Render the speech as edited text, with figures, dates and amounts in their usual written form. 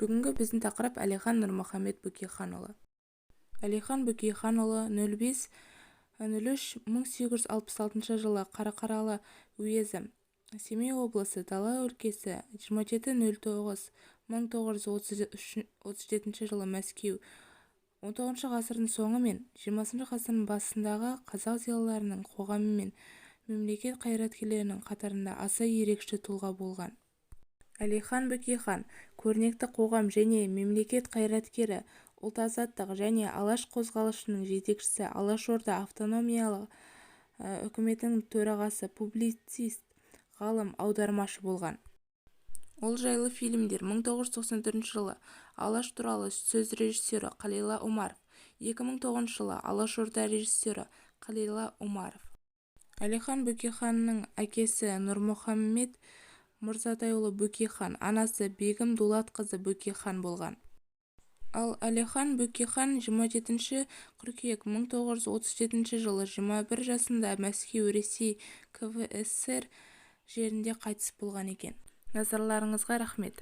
Бүгінгі біздің тақырып Әлихан Нұрмұхамед Бөкейханұлы. Әлихан Бөкейханұлы 05.03.1866 жылы Қарқаралы уезі, Семей облысы, Дала өлкесі, 27.09.1937 жылы Мәскеу, XIX ғасырдың соңы мен XX ғасырдың басындағы қазақ зиялыларының, қоғам мен мемлекет қайраткерлерінің қатарында аса ерекше тұлға болған. Әлихан Бөкейхан көрнекті қоғам және мемлекет қайраткері, ұлт-азаттық және Алаш қозғалысының жетекшісі, Алашорда автономиялы үкіметінің төрағасы, публицист, ғалым, аудармашы болған. Ол жайлы фильмдер 1994 жылы Алаш туралы сөз режиссері Қалила Омаров. 2009 жылы Алашорда режиссері Қалила Омаров. Әлихан Бөкейханның әкесі Нұрмұхамед Мырзатайұлы Бөкейхан, анасы Бегім Дулатқызы Бөкейхан болған. Ал Әлихан Бөкейхан 27 қыркүйек 1937 жылы 21 жасында Мәскеу, Ресей КВСР жерінде қайтыс болған екен. Назарларыңызға рахмет!